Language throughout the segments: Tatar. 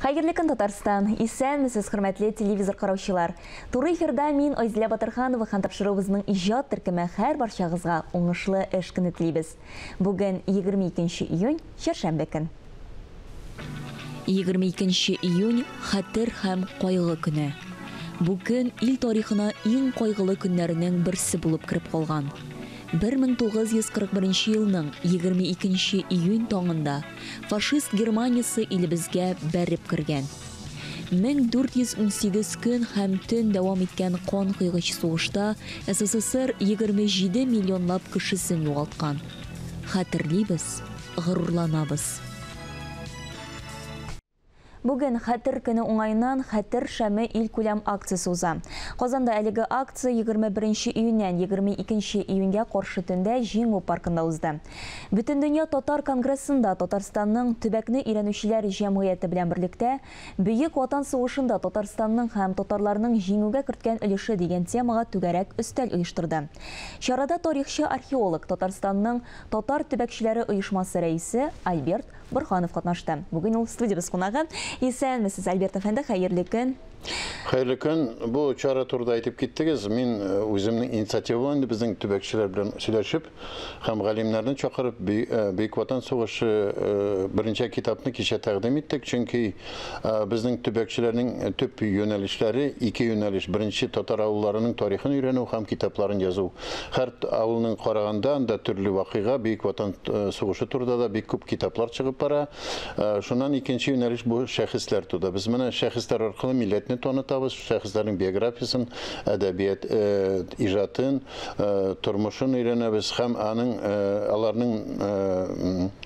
Хәерле көн, Татарстан! Исәнмесез, хөрмәтле телевизор караучылар! Туры эфирда мин, Айзилә Батырханова һәм тапшыруыбызның иҗат төркеме һәр барчагызга уңышлы эш көне телибез. Бүген 22 июнь, чәршәмбе көн. 22 июнь хәтер һәм кайгы көне. Бу көн ил тарихына иң кайгылы көннәренең берсе булып кереп калган. 1941 елның 22 июнь таңында фашист Германиясе илебезгә бәреп кергән. 1418 көн һәм төн дәвам иткән канкойгыч сугышта СССР 27 миллионлап кешесен югалткан. Хәтерлибез, горурланабыз. Бүген Хәтер көне уңаеннан Хәтер шәме илкүләм акциясе уза. Казанда әлеге акция 21 июньнән 22 июньгә каршы төндә Җиңү паркында узды. Бөтендөнья татар конгрессында Татарстанның төбәкне өйрәнүчеләр җәмгыяте белән берлектә Бөек Ватан сугышында Татарстанның һәм татарларның җиңүгә керткән өлеше дигән темага түгәрәк өстәл оештырды. Чарада тарихчы-археолог, Татарстанның татар төбәкчеләре оешмасы рәисе Альберт Борһанов катнашты. Бүген ул студиябез кунагы. Исәнмесез, Альберт әфәнде, хәерле көн. Хәерле көн. Бу чара турында әйтеп киттегез. Мин үземнең инициатива белән инде безнең төбәкчеләр белән сөйләшеп һәм галимнәрне чакырып Бөек Ватан сугышы берничә китапны кичә тәкъдим иттек. Чөнки безнең төбәкчеләрнең төп юнәлешләре ике юнәлеш. Беренче татар авылларының тарихын өйрәнү һәм китапларын язу. Һәр авылның караганда анда төрле вакыйга, Бөек Ватан сугышы турында да бик күп китаплар чыгып бара. Шуннан икенче юнәлеш бу шәхесләр турында. Без менә шәхесләр аркылы милләтне танытабыз, шәхесләрнең биографиясен, әдәбият иҗатын, тормышын өйрәнәбез һәм аның аларның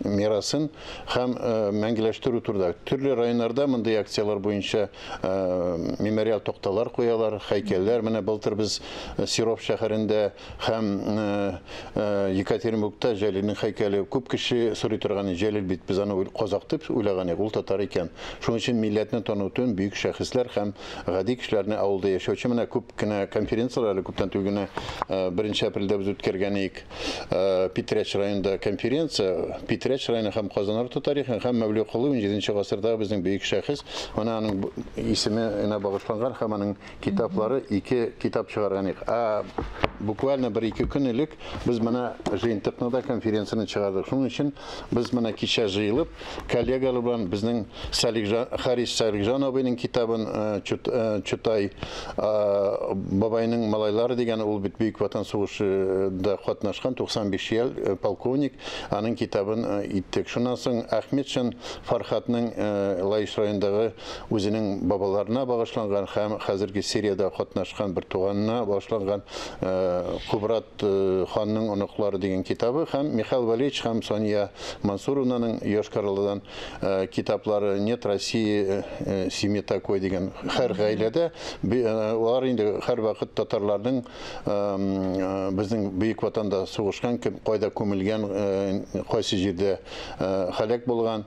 мирасын һәм мәңгеләштерү турында. Төрле районнарда мондый акцияләр буенча мемориал такталар куялар, һәйкәлләр. Менә былтыр без Серов шәһәрендә һәм Екатеринбургта Җәлилнең һәйкәле. Күп кеше сорый торган Җәлил бит без аны казак дип уйлаган идек, ул татар икән. Шуның өчен милләтне таныту бөек шәхесләр һәм гади кешеләрне авылда яшәүче менә күп кенә конференцияләр әле күптән түгел генә 1 апрельдә без үткәргән идек. Питрәч районында конференция, Питрәч районы һәм Казан арты тарихы һәм Мәүлә Колый 17 гасырдагы безнең бөек шәхес, менә аның исеменә багышланган һәм аның китаплары ике китап чыгарган идек. Ә буквально бер-ике көн элек без менә җыентыкны да конференцияне чыгардык. Шуның өчен без менә кичә җыелып, коллегалар белән безнең Салихҗан, Харис Салихҗан абыйның китабын Чутай бабайның малайлары дигән, ул бит Бөек Ватан сугышында катнашкан 95 ел полковник, аның китабын иттек. Шуннан соң Ахметшин Фархатның Лаеш районындагы үзенең бабаларына багышланган һәм хәзерге Сириядә катнашкан бер туганына багышланган Кубрат ханның оныклары дигән китабы һәм Михаил Валерьевич һәм Сания Мансуровнаның Йошкар-Оладан китаплары Нет России семьи такой дигән. Һәр гаиләдә алар инде һәрвакыт татарларның безнең Бөек Ватанда сугышкан, кем кайда күмелгән, кайсы җирдә һәлак булган,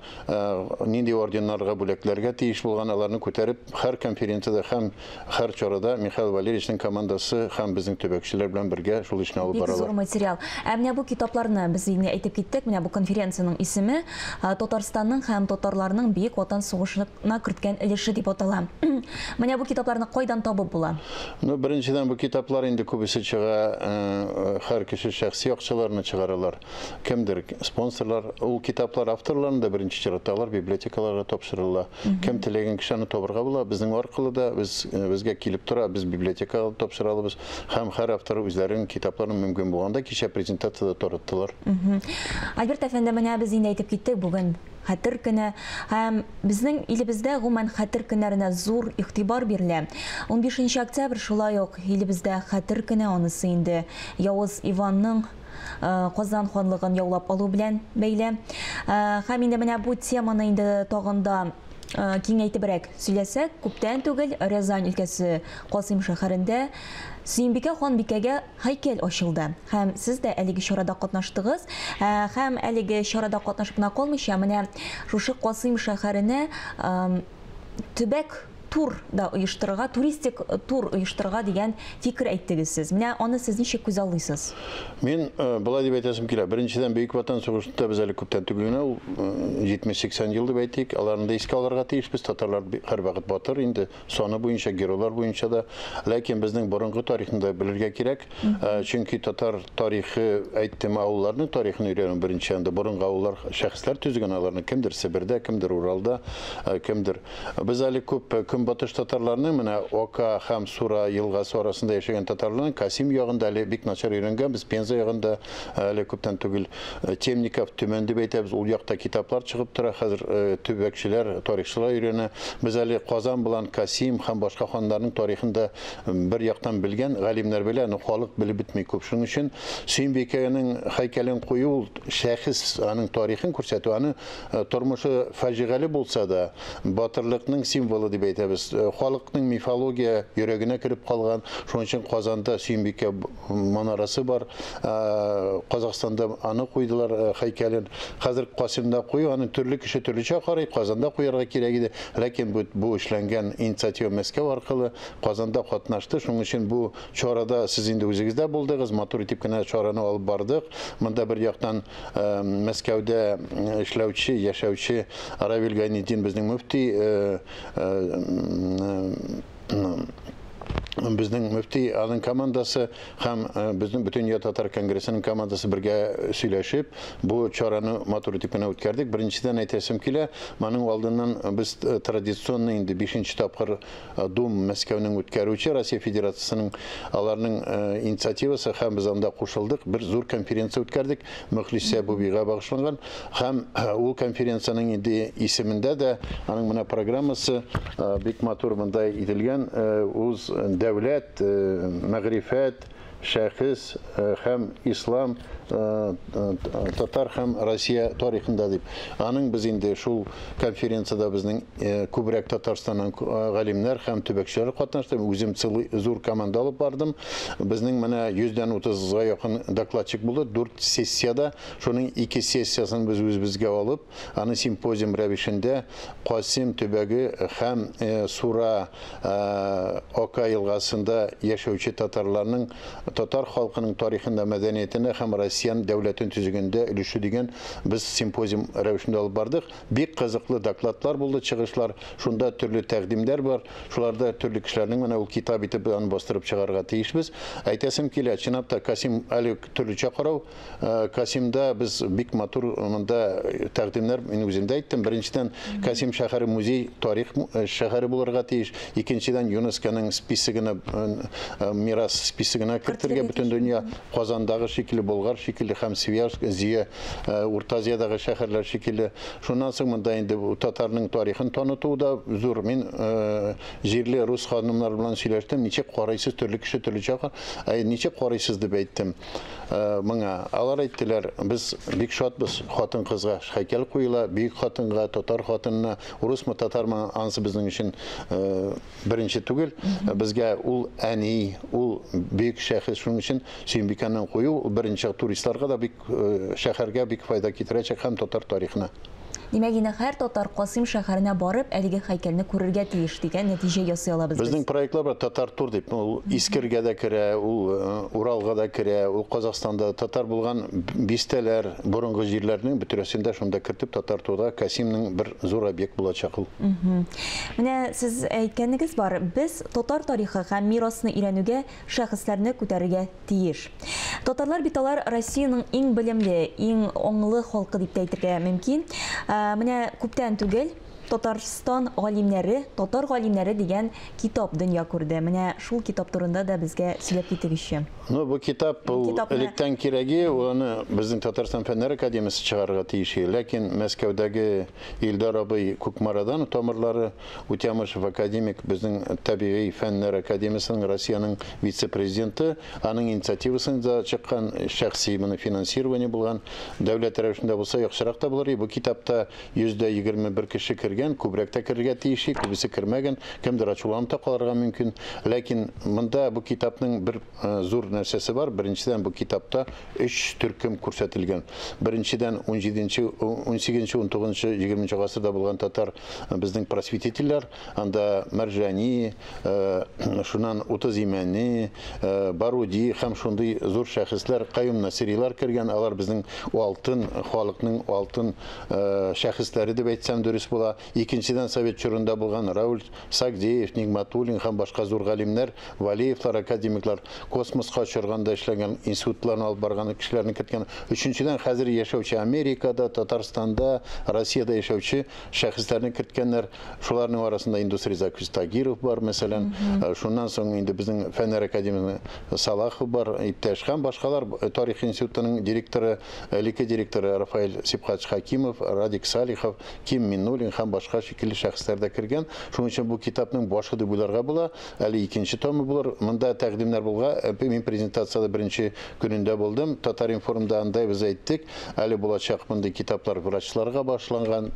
нинди орденнарга бүләкләргә тиеш булган, аларны күтәреп һәр конференциядә һәм һәр чарада Михаил Валерьевичның командасы һәм безнең төбәкчеләр белән бергә шул эшне алып Бик зур баралар. материал. Ә менә бу китапларны без инде әйтеп киттек, менә бу конференциянең исеме Татарстанның һәм татарларның Бөек Ватан сугышына керткән өлеше дип атала. Менә бу китапларны кайдан табып була? Ну, беренчедән, бу китаплар инде күбесе чыга, һәр кеше шәхси акчаларына чыгаралар. Кемдер спонсорлар, ул китаплар авторларын да беренче чиратта алар библиотекаларга тапшырыла. Кем теләгән кеше аны табырга була. Безнең аркылы да без безгә килеп тора, без библиотекага тапшыра алабыз. Һәм һәр автор үзләренең китапларын мөмкин булганда кичә презентациядә тараттылар. Альберт әфәнде, менә без инде әйтеп киттек, бүген Хәтер көне. Һәм безнең илебездә гомумән хәтер көннәренә зур игътибар бирелә. 15 октябрь шулай ук илебездә хәтер көне, анысы инде Явыз Иванның Казан ханлыгын яулап алу белән бәйле. Һәм инде менә бу теманы инде тагын да киңәйтебрәк сөйләсәк, күптән түгел Рязань өлкәсе Касыйм шәһәрендә Сөембикә ханбикәгә һәйкәл ачылды. Һәм сез дә әлеге чарада катнаштыгыз. Һәм әлеге чарада катнашып кына калмыйча, менә шушы Касыйм шәһәренә төбәк тур да оештырырга, туристик тур оештырырга дигән фикер әйттегез сез. Менә аны сез ничек күзаллыйсыз? Мин болай дип әйтәсем килә. Беренчедән, Бөек Ватан сугышында без әле күптән түгел генә, ул 70-80 ел дип әйтик, аларны да искә алырга тиешбез. Татарлар һәрвакыт батыр инде, саны буенча, геройлар буенча да. Ләкин безнең борынгы тарихны да белергә кирәк. Чөнки татар тарихы, әйттем, авылларның тарихын өйрәнү беренче анда борынгы авыллар шәхесләр төзегән аларны, кемдер Себердә, кемдер Уралда, кемдер. Без әле күп көнбатыш татарларның, менә Ока һәм Сура елгасы арасында яшәгән татарларның Касим ягында әле бик начар өйрәнгәнбез, Пенза ягында әле күптән түгел Темников, Төмән дип әйтәбез, ул якта китаплар чыгып тора, хәзер төбәкчеләр, тарихчылар өйрәнә. Без әле Казан белән Касим һәм башка ханнарның тарихын да бер яктан белгән галимнәр белә, но халык белеп бетми күп. Шуның өчен Сөембикәнең һәйкәлен кую ул шәхес, аның тарихын күрсәтү, аны тормышы фаҗигале булса да, батырлыкның символы дип әйтәбез. Халыкның мифология йөрәгенә кереп калган. Шуның өчен Казанда Сөембикә манарасы бар. Казахстанда аны куйдылар һәйкәлен. Хәзер Касимда кую, аны төрле кеше төрлечә карый, Казанда куярга кирәк иде. Ләкин бу эшләнгән инициатива Мәскәү аркылы Казанда катнашты. Шуның өчен бу чарада сез инде үзегездә булдыгыз, матур итеп кенә чараны алып бардык. Монда бер яктан Мәскәүдә эшләүче, яшәүче Равил Гайнетдин безнең мөфти, безнең мөфти, аның командасы һәм безнең Бөтендөнья татар конгрессының командасы бергә сөйләшеп, бу чараны матур итеп кенә үткәрдек. Беренчедән әйтәсем килә, моның алдыннан без традиционный инде 5нче тапкыр Дум Мәскәүнең үткәрүче Россия Федерациясенең аларның инициативасы һәм без анда кушылдык. Бер зур конференция үткәрдек, Мөхлисә Бубига багышланган һәм ул конференциянең инде исемендә дә аның менә программасы бик матур монда ителгән, үз дәүләт, мәгърифәт, шәхес һәм ислам, татар һәм Россия тарихында дип. Аның без инде шул конференцияда безнең күбрәк Татарстаннан галимнәр һәм төбәкчеләр катнашты. Үзем целый зур команда алып бардым. Безнең менә 130-га якын докладчик булды. 4 сессияда, шуның 2 сессиясын без үзебезгә алып, аны симпозиум рәвешендә Касим төбәге һәм Сура Ока елгасында яшәүче татарларның татар халкының тарихында, мәдәниятенә һәм Россиян дәүләтен төзегәндә өлеше дигән без симпозиум рәвешендә алып бардык. Бик кызыклы докладлар булды, чыгышлар. Шунда төрле тәкъдимнәр бар. Шуларда төрле кешеләрнең менә ул китап итеп аны бастырып чыгарга тиешбез. Әйтәсем килә, чынлап та Касим әле төрлечә карау. Касимда без бик матур монда тәкъдимнәр мин үзем дә әйттем. Беренчедән, Касим шәһәре музей тарих шәһәре булырга тиеш. Икенчедән, ЮНЕСКОның списогына, мирас списогына кертергә бөтен дөнья Казандагы шикелле, Болгар шикелле һәм Свияжск, Зөя, Урта Азиядагы шәһәрләр шикелле. Шуннан соң монда инде татарның тарихын таныту да зур. Мин җирле рус ханымнар белән сөйләштем. Ничек карыйсыз, төрле кеше төрлечә карый. Ничек карыйсыз дип әйттем моңа. Алар әйттеләр, без бик шатбыз, хатын-кызга һәйкәл куела, бөек хатынга, татар хатынына, урысмы, татармы, ансы безнең өчен беренче түгел. Безгә ул әни, ул бөек шәхес, шуның өчен Сөембикәнең кую ул беренче туристларга да бик, шәһәргә бик файда китерәчәк һәм татар тарихына. Димәк, инде һәр татар Касим шәһәренә барып, әлеге һәйкәлне күрергә тиеш дигән нәтиҗә ясый алабыз без. Безнең проектлар бар, Татар тур дип. Ул Искергә дә керә, ул Уралга да керә, ул Казахстанда татар булган бистәләр, борынгы җирләрнең бөтерәсен дә шунда кертеп Татар турда Касимның бер зур объект булачак ул. Менә сез әйткәнегез бар, без татар тарихы һәм мирасны өйрәнүгә шәхесләрне күтәрергә тиеш. Татарлар бит алар Россиянең иң белемле, иң аңлы халкы дип тә әйтергә мөмкин. Менә күптән түгел Татарстан галимнәре, татар галимнәре дигән китап дөнья күрде. Менә шул китап турында да безгә сөйләп китегезче. Ну, бу китап ул электән кирәге, аны безнең Татарстан Фәннәр академиясе чыгарырга тиеш. Ләкин Мәскәүдәге Илдар абый Кукмарадан тамырлары, Утямышев академик, безнең Табигый фәннәр академиясенең Россиянең вице-президенты, аның инициативасында чыккан шәхси моны финансирование булган, дәүләт рәвешендә булса яхшырак та булыр. Бу китапта 121 кеше кергән. кергән, күбрәк тә керергә тиеш, күбесе кермәгән, кемдер ачуланып та калырга мөмкин. Ләкин монда бу китапның бер зур нәрсәсе бар. Беренчедән, бу китапта 3 төркем күрсәтелгән. Беренчедән, 17, 18, 19, 20 гасырда булган татар безнең просветительләр, анда Мәрҗани, шуннан Утыз Имәни, Баруди һәм шундый зур шәхесләр, Каюм Насирилар кергән. Алар безнең алтын халыкның алтын шәхесләре дип әйтсәм дөрес була. Икенчедән, совет чорында булган Рауль Сагдеев, Нигматуллин һәм башка зур галимнәр, Валиевлар, академиклар, космоска очырганда эшләгән, институтларны алып барган кешеләрне керткән. Өченчедән, хәзер яшәүче Америкада, Татарстанда, Россиядә яшәүче шәхесләрне керткәннәр. Шуларның арасында Индус Ризакович Тагиров бар, мәсәлән. Шуннан соң инде безнең Фәннәр академиясенең Салахов бар, иптәш һәм башкалар, Тарих институтының директоры, элекке директоры Рафаэль Сибхатович Хакимов, Радик Салихов, Ким Миннуллин һәм башка шикелле шәхесләр дә кергән. Шуның өчен бу китапның башы дип уйларга була. Әле икенче томы булыр. Монда тәкъдимнәр булга, мин презентацияда беренче көнендә булдым. Татар-информда анда без әйттек, әле булачак мондый китаплар врачларга башланган,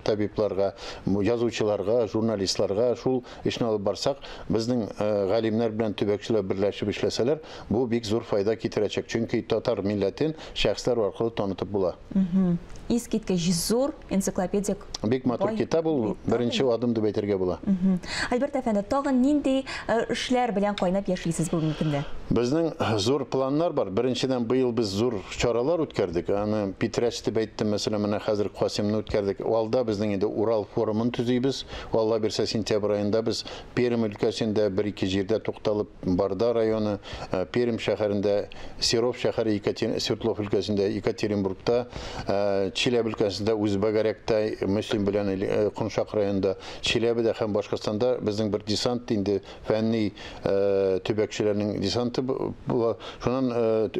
табибларга, язучыларга, журналистларга. Шул эшне алып барсак, безнең галимнәр белән төбәкчеләр берләшеп эшләсәләр, бу бик зур файда китерәчәк. Чөнки татар милләтен шәхесләр аркылы танытып була. Искиткеч зур энциклопедик. Бик матур китап ул, беренче адым дип әйтергә була. Альберт әфәнде, тагын нинди эшләр белән кайнап яшисез бүгенге көндә? Безнең зур планнар бар. Беренчедән, быел без зур чаралар үткәрдек. Аны Питрәч дип әйттем, мәсәлән, менә хәзер Касимны үткәрдек. Алда безнең инде Урал форумын төзибез. Алла бирсә, сентябрь аенда без Пермь өлкәсендә бер-ике җирдә тукталып, Барда районы, Пермь шәһәрендә, Серов шәһәре, Свердлов өлкәсендә, Екатеринбургта, Чиләбе өлкәсендә, Үзбәгәрәктә, Мөслим белән Куншак районында, Чиләбедә һәм Башкортстанда безнең бер десант инде фәнни төбәкчеләрнең десанты була. Шуннан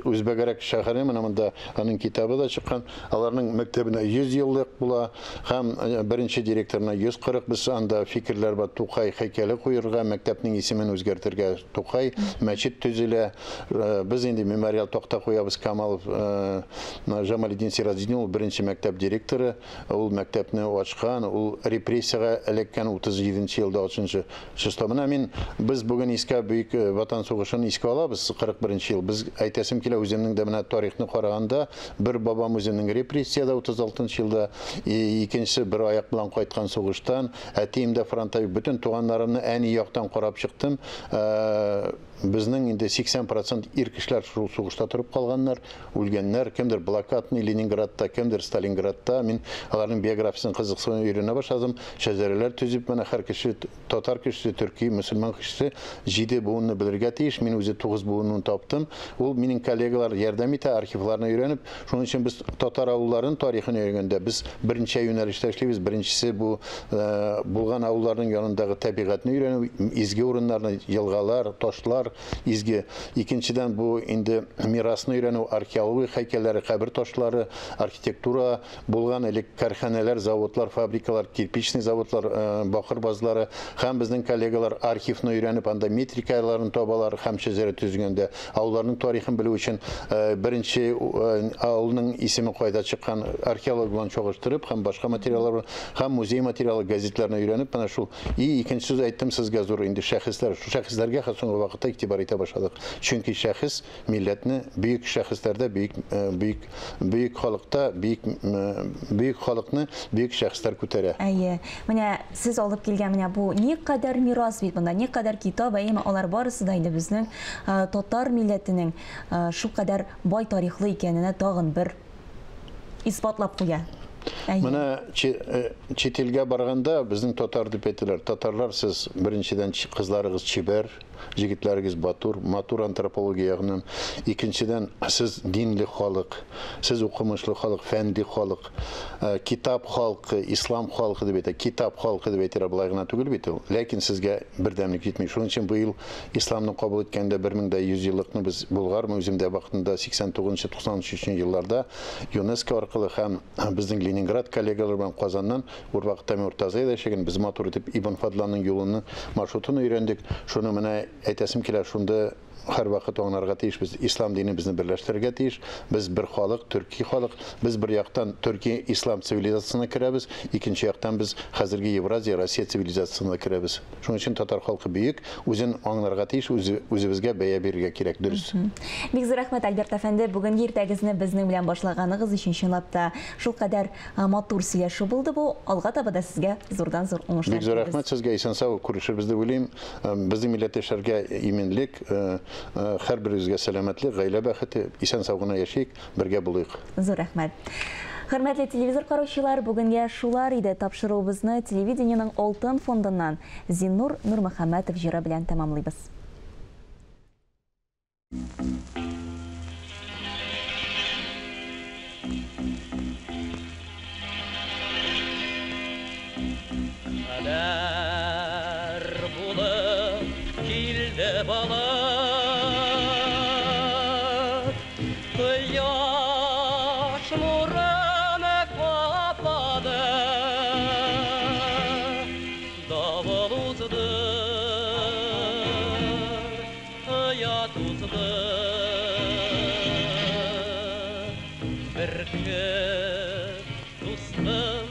Үзбәгәрәк шәһәре, менә монда аның китабы да чыккан. Аларның мәктәбенә 100 еллык була һәм беренче директорына 140. Без анда фикерләр бар, Тукай һәйкәле куерга, мәктәпнең исемен үзгәртергә, Тукай, мәчет төзелә. Без инде мемориал такта куябыз. Камалов Жамалетдин Сиразетдин, ул беренче мәктәп директоры, ул мәктәпне ачкан, ул репрессиягә эләккән 37 елда 6 число. Менә мин без бүген искә Бөек Ватан сугышын искә алабыз, 41 ел. Без әйтәсем килә, үземнең дә менә тарихны караганда, бер бабам үзенең репрессиядә 36 елда, икенчесе бер аяк белән кайткан сугыштан, әтием дә фронтовик, бөтен туганнарымны әни яктан карап чыктым. Безнең инде 80% ир кешеләр шул сугышта торып калганнар, үлгәннәр, кемдер блокадный Ленинградта, кемдер Сталинградта. Мин аларның биографиясын кызыксынып өйрәнә башладым. Шәҗәрәләр төзеп, менә һәр кеше, татар кешесе, төрки, мөселман кешесе 7 буынны белергә тиеш. Мин үзе 9 буынны таптым. Ул минем коллегалар ярдәм итә, архивларны өйрәнеп. Шуның өчен без татар авылларының тарихын өйрәнгәндә без берничә юнәлештә эшлибез. Беренчесе бу булган авылларның янындагы табигатьне өйрәнү, изге урыннарны, елгалар, ташлар изге. Икенчедән, бу инде мирасны өйрәнү, археология һәйкәлләре, кабер ташлары, архитектура, булган элек кәрханәләр, заводлар, фабрикалар, кирпичный заводлар, бакыр базлары һәм безнең коллегалар архивны өйрәнеп, анда метрикаларын табалар һәм шәҗәрә төзегәндә авылларның тарихын белү өчен беренче авылның исеме кайда чыккан археолог белән чагыштырып һәм башка материаллар һәм музей материалы, газетларны өйрәнеп, менә шул. И икенче сүз әйттем сезгә, зур инде шәхесләр. Шул шәхесләргә соңгы вакытта игътибар итә башладык. Чөнки шәхес милләтне бөек шәхесләрдә, бөек, бөек, бөек халыкта, бөек, бөек халыкны бөек шәхесләр күтәрә. Әйе. Менә сез алып килгән менә бу никадәр мирас бит монда, никадәр китап, әйеме, алар барысы да инде безнең татар милләтенең шулкадәр бай тарихлы икәненә тагын бер исбатлап куя. Әйе. Менә чит илгә барганда безнең татар дип әйтәләр. Татарлар сез беренчедән кызларыгыз чибәр, җегетләрегез батур, матур антропология ягыннан. Икенчедән, сез динле халык, сез укымышлы халык, фәнди халык, китап халкы, ислам халкы дип әйтә, китап халкы дип әйтә, болай гына түгел бит ул. Ләкин сезгә бердәмлек җитми. Шуның өчен быел исламны кабул иткәндә 1100 еллыкны без Болгар музеенда вакытында сиксән тугызынчы, туксан өченче елларда ЮНЕСКО аркылы һәм безнең Ленинград коллегалары белән Казаннан ул вакытта мин Урта Азиядә яшәгән, без матур итеп Ибн Фадланның юлын, маршрутын өйрәндек. Шуны менә әйтәсем килә, шунда һәрвакыт аңларга тиешбез, ислам дине безне берләштерергә тиеш. Без бер халык, төрки халык. Без бер яктан төрки ислам цивилизациясенә керәбез, икенче яктан без хәзерге Евразия, Россия цивилизациясенә керәбез. Шуның өчен татар халкы бөек, үзен аңларга тиеш, үзебезгә бәя бирергә кирәк, дөрес. Бик зур рәхмәт, Альберт әфәнде, бүгенге иртәгезне безнең белән башлаганыгыз өчен. Чынлап та шулкадәр матур сөйләшү булды бу. Алга таба да сезгә зурдан-зур уңышлар. Бик зур рәхмәт сезгә, исән-сау күрешербез дип уйлыйм. Безнең милләттәшләргә иминлек, һәрберебезгә сәламәтлек, гаилә бәхете, исән-сау гына яшик, бергә булыйк. Зур рәхмәт. Хөрмәтле телевизор караучылар, бүгенгә шулар иде. Тапшыруыбызны телевидениенең алтын фондыннан Зиннур Нурмөхәммәтов җыры белән тәмамлыйбыз. Хәбәр булып килде бала, кояш нурын каплады, давыл узды, оят узды, бөркет дустым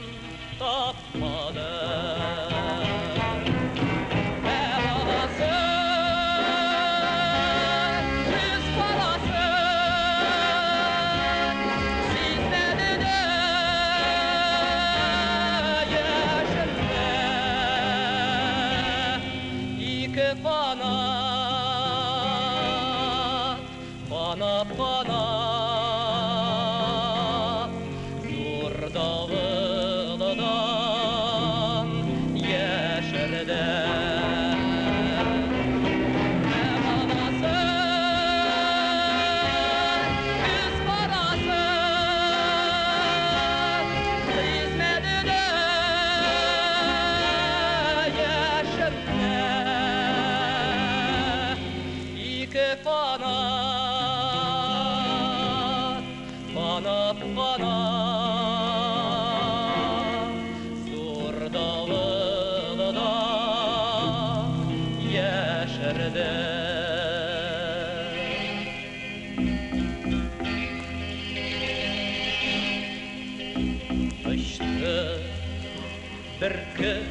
тапмады. Kanat, kanat, zor davıldan yeşerde. Ne balası, küs parası, hizmeti de yeşerde. İki kanat, kanat, kanat, zor davıldan yeşerde. Очты бөркет,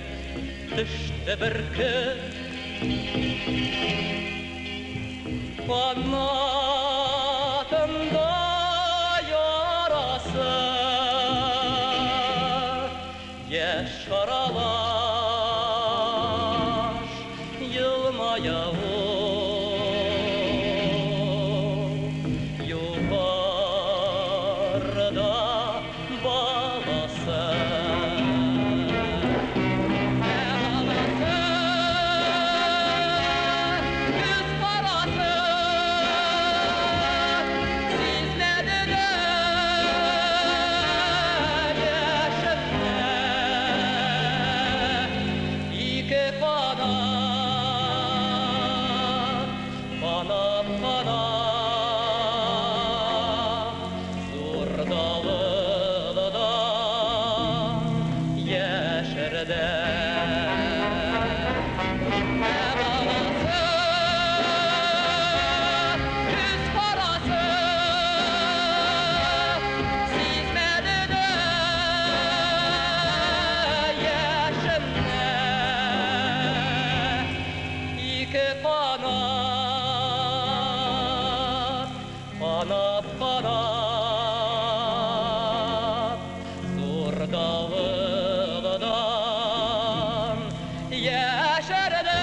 төште бөркет, канатында ярасы, яшь аралаш елмая ул. Югарыда баласы. Kanat, kanat, zor davıldan yeşerde. Ne balası, küs parası, sizmedi de yaşımda. İki kanat, kanat, kanat, zor davıldan yeşerde.